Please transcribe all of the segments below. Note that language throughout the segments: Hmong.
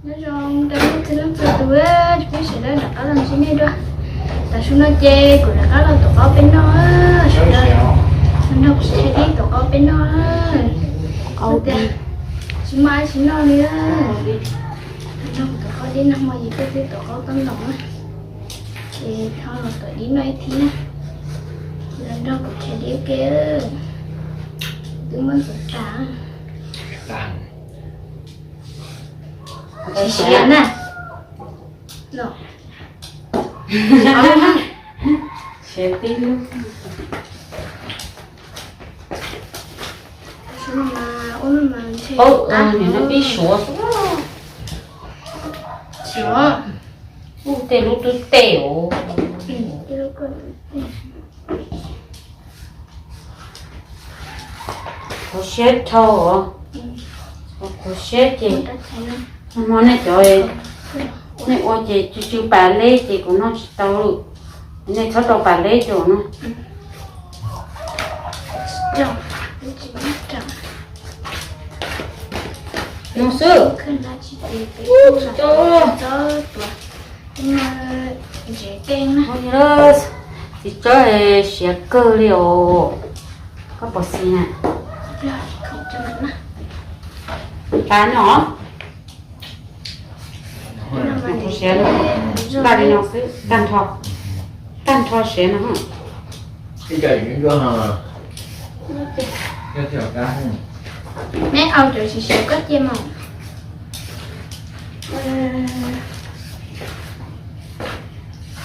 Nyob zoo rau txhua leej txhua tus, tsoom phooj ywg sawv daws, rov qab los ntsib nej dua. Tam sim no ces kuv rov qab los tuav qaub peb noj, sawv daws nrog kuv Tshaj Dib tuav qaub peb noj. Qaub tias tsis muaj dab tsi noj li, nrog kuv tuav qaub dib, nag hmo yus twb tuav qaub tau ntau na, ces ho los tuav dib noj ib thiab. Los nrog kuv Tshaj Dib ua ke, twb muab ntxuav tas. Tsis siav na. Siav tib lub. Nim no pib suav xwb. Suav. Ub, tej lub twb tej os. Khuv siab dhau os. Khuv siab ces nag hmo nej cov, nej ua ces tsw tsw pas leb ces kuv noj tsis tau li. Nej txhob rau pas leb rau no. No xwb. Ub, tsis tau. Txiv tsawb siav kawg li os. Koj pom xis na. Pas no. Siav npaj li no xwb, tag nrho, tag nrho siav no. Neb au cov tsis siav koj cia mas.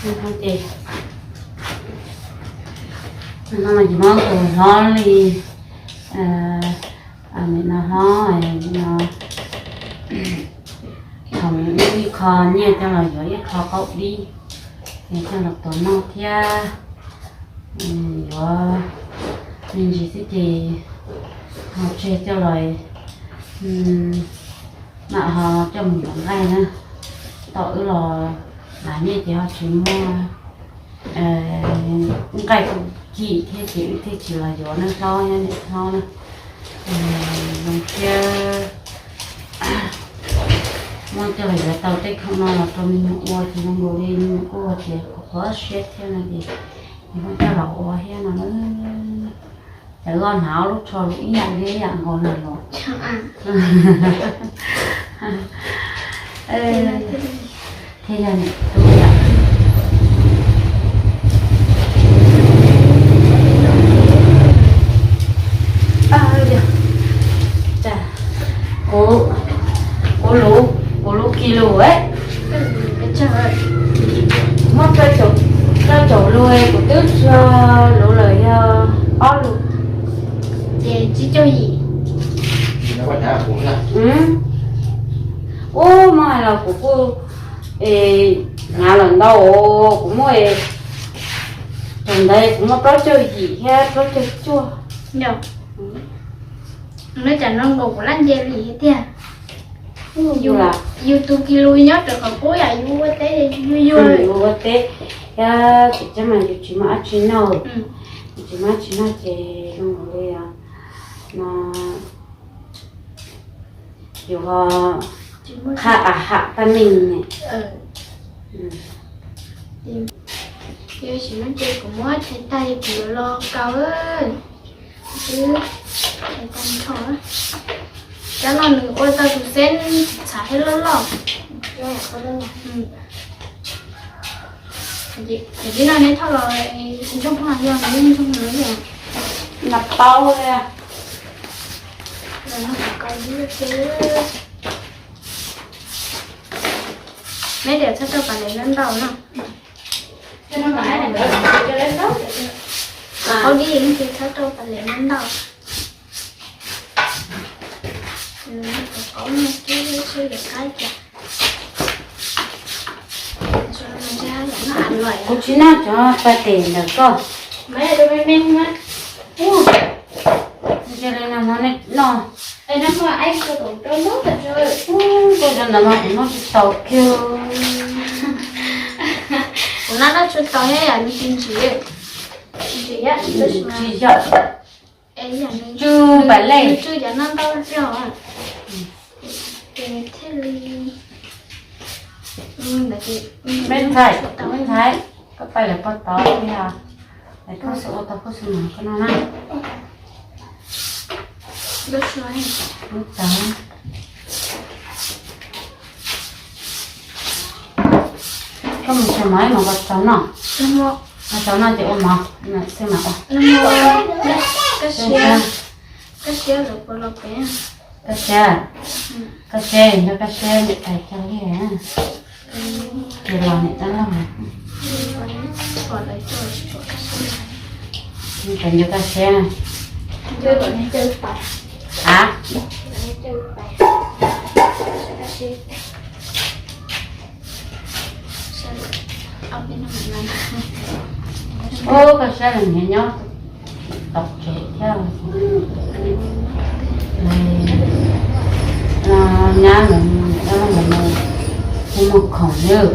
Ces no mas ces muab tus hlob li, nim no hlob no, thaum ib qho nyiaj coj los yuav ib qho qaub dib, es coj los tuav noj thiab. Yuav me ntsis xwb ces ho tseg coj los, mam ho coj mus yuav nqaij na. Tom wb los lav nyiaj ces ho tsis muaj nqaij kim thiab ces wb thiaj tsis los yuav na hlob, niam hlob na. Zoo siab muab coj los yuav tau tej khoom no los rau me nyuam ua ces zoo nkaus li me nyuam kuj ua tias qhuav qhuav siab thiab no ces muab coj los ua thiab no. Lawv loj hnav lub tsho los ib yam li ib yam nkaus na los. Thiab yog niam tub yom. Kuv, kuv lub, kuv lub kis lus, muab rau caum lus, kuv twb tso lus lawm yog ob lus. Ces tsib caug yim. Ub, muab hais los kuv kuj hnav lawm ntau, kuv muab, thaum ntawd kuv muab plaub caug yim thiab plaub caug cuaj. Yog, no cas no nkaus kuv laj nce li thiab tiag. Yus tus kis lus nyob rau qhov qub yam yus ua teb, yus yuag, yus ua teb, thiab tsis teb mas yus tsis muaj dab tsi noj, yus tsis muaj dab tsi noj ces zoo nkaus li no, yus ho qha a ham paj neeg ne. Yog tsis muaj ces kuv muab tshais tag kuv yuav los kaus. Twb tshais tag nrho. Cov no nws ua tau tus xeb txhav thiab loj loj. Ces tib no neb thauj los ntsoog phooj ywg, neb ntsoog nws yom. Nab paub li. Neb tias txhob rau pas lev ntau ntau no. Qaub dib ces txhob rau pas lev ntau ntau. Qaub no ces seb yuav qaib cas. Kuv tsis noj cov pas tes ntawm koj. Ntshe li no no nej noj. Koj cov ntawd mas kuv noj tsis tau kiag. Kuv noj noj tsis tau thiab yam li tsis ntsim. Tsis yam. Tsw pas lej. Tsw cov no ntau zog. Ces thiaj li Peb ntxhais, peb ntxhais, koj pais lawm pog tod li os. Lawv koj xav ua tau koj xav mas koj noj na. Lub txawv. Koj mus xav mov ib mov pog txaus noj. Pog txaus noj ces ua mov, xav mas ua. Koj siab, koj siab, koj siab nrog koj siab niam tais cog liaj. Ces los niam tais loj, niam tais nrog koj siab. A, ub, koj siab los niam nyob tom tsev thiab. Nyab los, mus mus khoom nawb.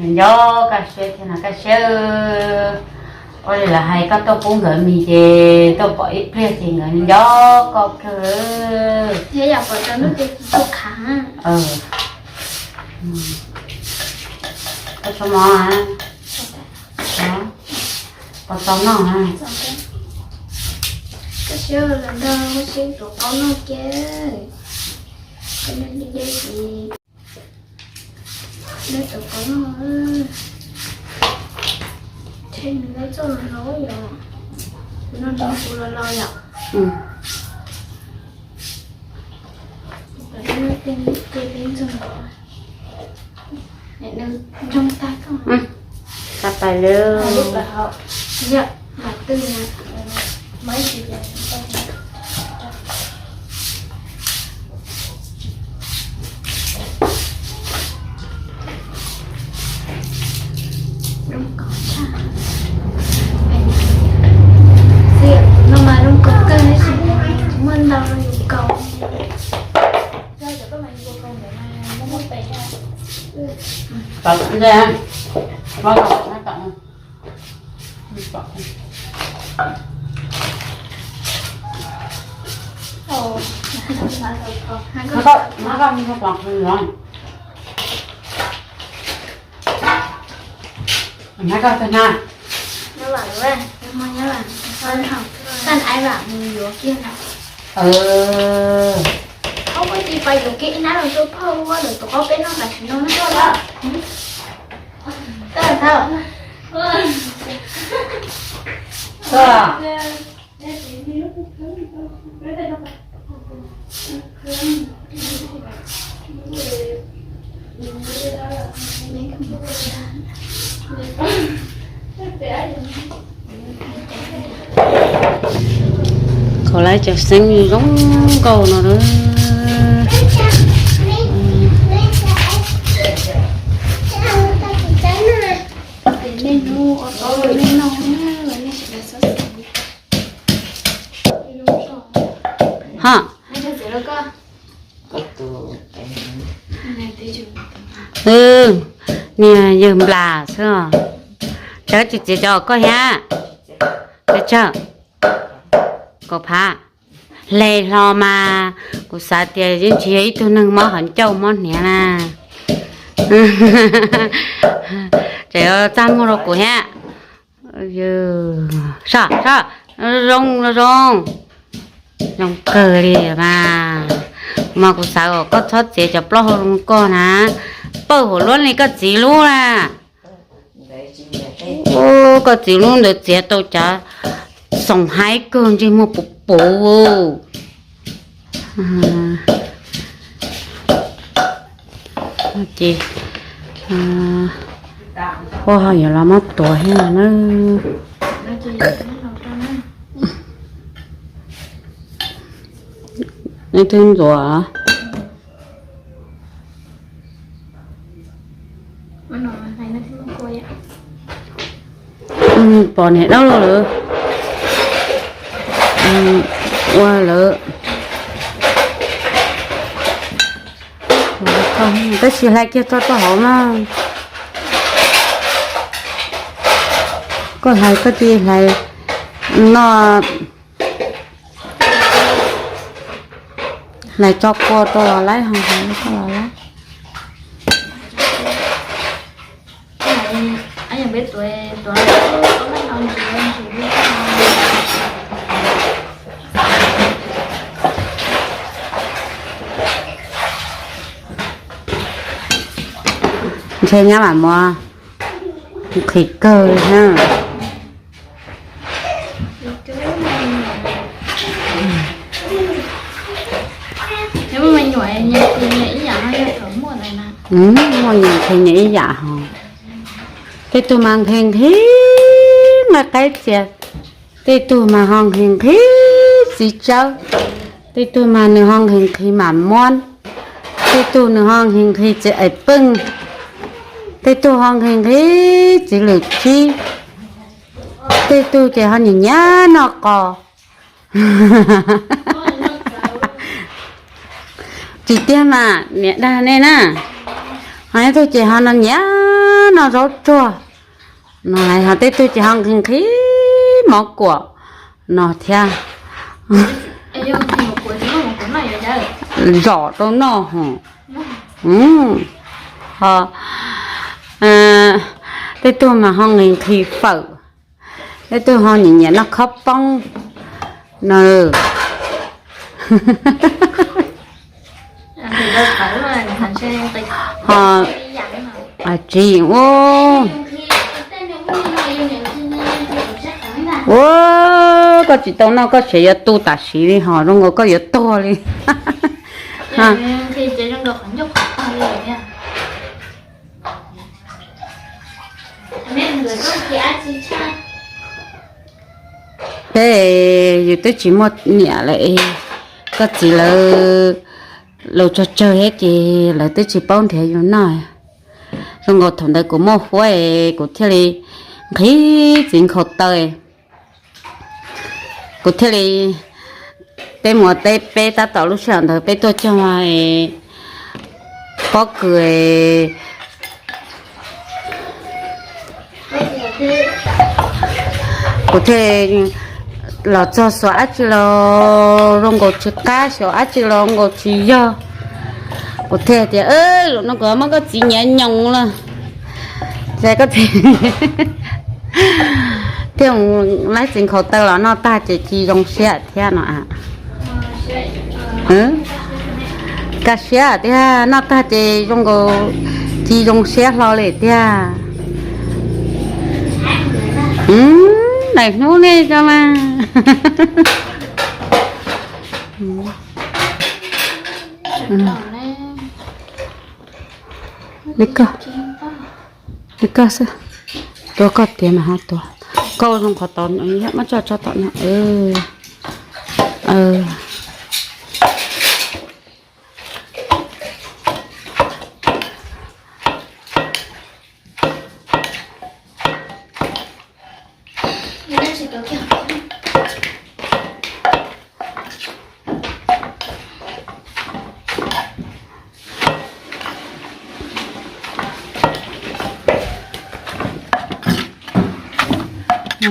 Nco koj siab thiab no koj siab. Ua li lawv hais koj tuaj pub nkawd mis ces tuaj pom ib pliag ces nkawd nco koj kawg. Koj tso mov, pog txaus noj. Koj siab los nrog muaj siab tuav qaub noj kiag. Koj nyob deb deb ces neb tuav qaub noj. Tshem nws lawv txoj los los yom. Kuv noj nrog kuv los los yom. Ntxoog tag koj. Tag pais lawm. Zoo nkauj tshaj. Xiam no mas zoo nkauj kawg tab sis muaj ntau zoo nkauj. Nyob vam, nyob vam, nyob vam, tag ib vam mus yuav kiag no. Koj cia li pais yuav kiag ib nab los rau phauj ua lawm tus qaub peb noj tam sim no na koj. Tag thawj. Kho lawv cov xeeb zoo nkauj no. Ha. Niag yawg nplas xwb. Cov tsis txiav cov koj thiab. Peb tsawg? Kaum phav. Hle hlo mas kuv xav tias yeej tsis yog ib tug neeg mob qhov ncauj mob hniav na. Tseem txaj muag rau kuv thiab. Soj, soj, zoo, zoo, zoo kawg li mas. Mas kuv xav kom koj txhob txiav cov plaub hau zoo koj na. Pawj huam luab li koj txiv lub na. Ub, koj txiv lub ntawd txiav tau cov xoom haib kawg ntsej muag puv puv. Ces pog ho yuav los muab tuav thiab na. Leej twg ntxuav? Pom niam dab laug lawv ua lawv. Tab sis hlais kiag tso rau hauv na. Koj hlais koj cia li hlais no, hlais tso kua rau los laib ho hlais koj los laib. Ntshe nyab mam muab nqhis kawg li na. Muaj nyias nqhis nyias ib yam ho. Tej tug mas nqhis nqhis nqaij qaib txias, tej tug mas ho nqhis nqhis txiv tsawb, tej tug mas nws ho nqhis nqhis mam muab, tej tug nws ho nqhis nqhis txiv aim peej, tej tug ho nqhis nqhis txiv lwm tsib, tej tug ces ho nyiam nyiam noj qos. Tsis tiag mas niam dag nej na, ho ib tug ces ho no nyiam noj zaub tsuag no, ho tej tug ces ho nqhis nqhis mov kuam no thiab. Zom rau noj ho. Ho tej tug mas ho nqhis nqhis fawm, tej tug ho nyiam nyiam noj khob poob no. Ho tsis ua, ua koj tsis tau noj koj tseem yuav tu tam sim li ho zoo nkaus koj yuav tuag li. Peb yus twb tsis muaj niam lawm, koj txiv lawv laus tsawg tsawg thiab ces lawv twb tsis paub nrhiav yus noj. Zoo nkaus thaum ntawd kuv muaj huab es kuv thiaj li nqhis txiv nkhaus taw, kuv thiaj li, peb mus teb peb tab tom lub sij hawm ntawd peb tuaj cog pob kws, kuv thiaj los txog xuas dab tsi los zoo nkaus tsis qab, xyaum dab tsi los zoo nkaus tsis yog. Kuv thiaj tias, zaum no kuv muab koj txiv nyiav nyoos lawm. Ces koj txiv thiaj mus laib txiv nkhaus taw los noj tag ces tsis zoo siab thiab no. Kaj siab tiag, noj tag ces zoo nkaus tsis zoo siab hlo li tiag. Daim hnub nej tso mas. Li koj, li koj xwb. Tuav koj tiav mas ho tuav. Koj ua zoo qhov tod, muab tso tso tom no.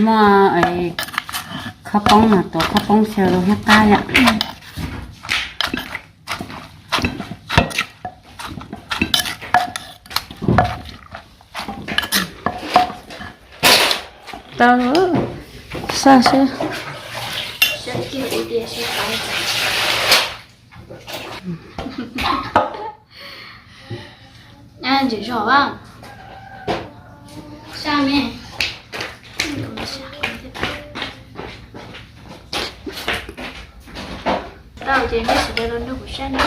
Muaj khob poob no, tuav khob poob xyaw rau thiab qab yom. Tau, saj seb. Ntsim zog a. Tau ces nej sawv daws los nrog kuv saib na,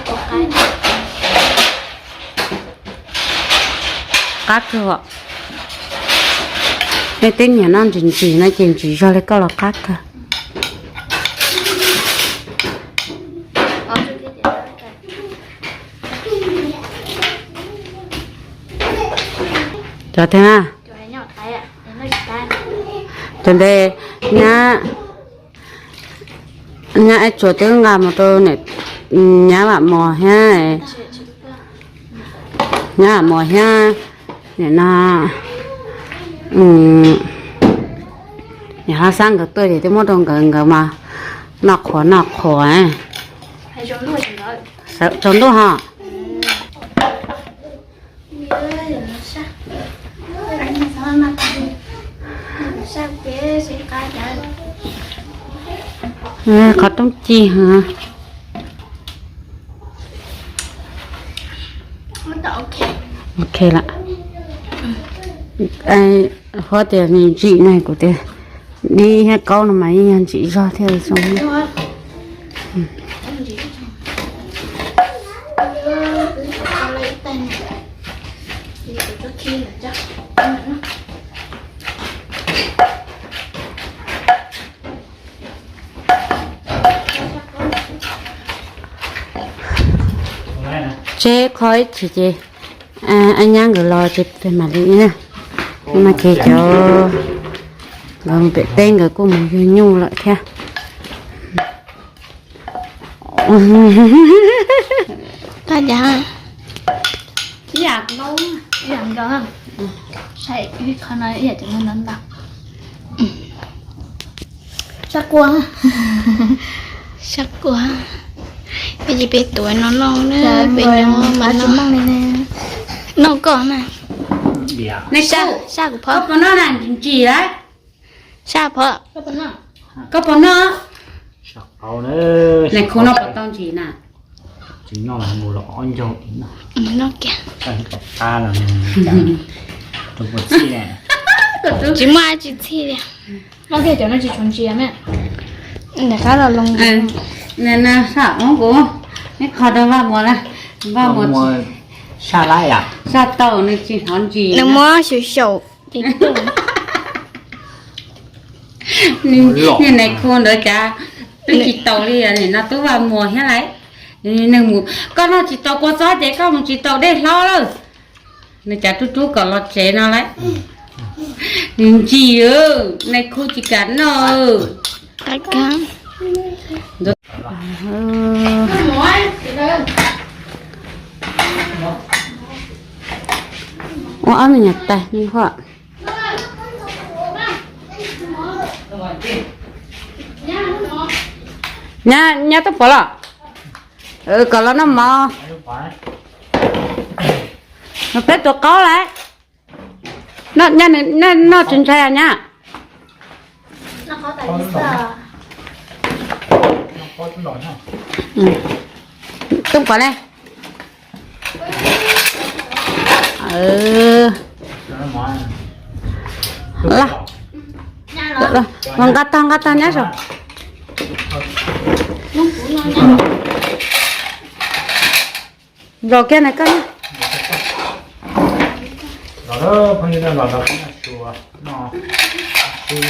pom qab. Qab kawg os. Nej twb nyiam noj ntsim ntsim no ces ntsim zog li koj los qab kawg. Cov thiab na. Cov ntawd nyab, nyab ib tsuas twb nqa mus rau nyab Vam Mos thiab, nyab Vam Mos thiab, nim no Xab nkawd tuaj ces twb muab rau nkawd, nkawd mas noj qhuav noj qhuav. Tsaus ntuj ho. Qhov rooj ci heev. Ok lawm. Huab tias nws ntsim na, kuv tias dib thiab kaub no mas yeej yog ntsim zog thiaj zoo. Tseb qho ib chim ces ab nyab nkawd los ces peb mam li na. Mas ces cov nkawd mus pem teb nkawd kuj mus yug nyuj lawm thiab. Ib yam, ib yam nkaus, saib qhov no ib yam cov no ntau. Sab kua, sab kua. Peb cia peb tuav no noj na, peb nyob mas noj, noj koj na. Sab kuv phom, koj puas noj na, ntsim lawm. Sab phom, koj puas noj? Nais khu noj puas tau ntsim na? Tsis noj los mus los ob ncaug no. Noj kiag. Tsis muaj tsis txhij li. Noj kiag cov no tsis tshua ntsim me. Nws qab los loo. Sab hov kuv, neb qhov rau Vaj Muas na, Vaj Muas sab laib, sab tau nws tsis hnov ntsis, nws muab xyaum xyaum. Niag nais khu ntawd cas twb tsis tau li, nim no twb Vaj Muas thiab lawm. Nws mus, koj noj tsis tau kua txob ces koj mus tsis tau dej hlob lawm. Nws cas rub rub kom los tsev no lawm. Nws ntsim, nais khu tsis kam noj. Ua ob me nyuam tais me huam. Nyab, nyab tuaj pom los? Kom los noj mov. Peb tus qaub lawm. Noj tsis ntshai nyab. Tuaj pom ne. Nqa tag nqa tag nyab saum. Los kiag na koj. Los phooj ywg, los nrog peb noj su no, peb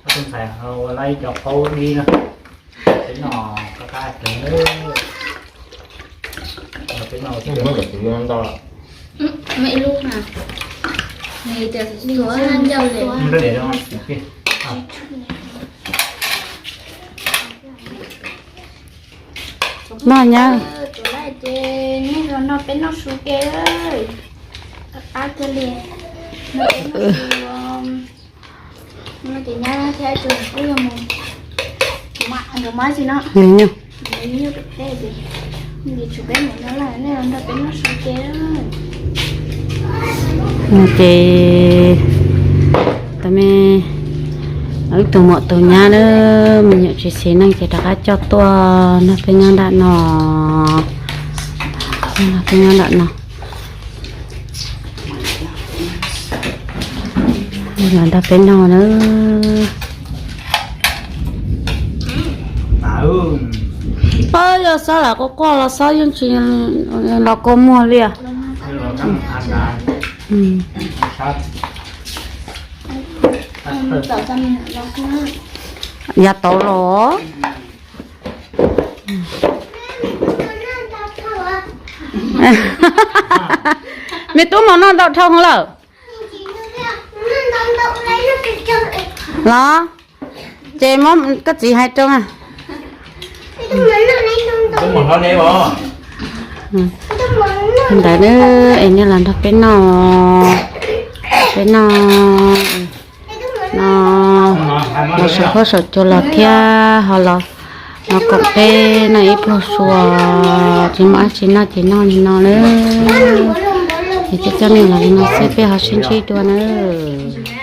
tus ntxhais ua lawm ib co qaub dib no, peb noj qab qab ceev. Peb noj ntau lawm. Noj nyab. Ces nej los nrog peb noj su ke, qab kawg li. Noj peb noj su. No ces nyab thiab tus kuj yog mus nkawd mab tsis no, nkawd nyuj pem teb ces, tshuav peb mus no lawm, nej los nrog peb noj su ke. No ces tau me wb tus muam tus nyab na, me nyuam tsis xis neej ces rov qab coj tuaj nrog peb nyob nram no, nrog peb nyob nram no. Los nrog peb noj na. Os, yog xob lam quaj quaj los xob yeej tsis los kua muag li. Yav tau los. Me tub mos noj ntau dhau lawm. Los, ces muab koj txiv hais rau. Ntawd es nej los nrog peb noj, peb noj no. Huab saum cua los thiab ho los, los koom peb noj ib pluag sua, tsis muaj dab tsi noj ces noj li no lawm. Ces coj coj nej los li no xwb, peb ho sib ntsib dua nawb.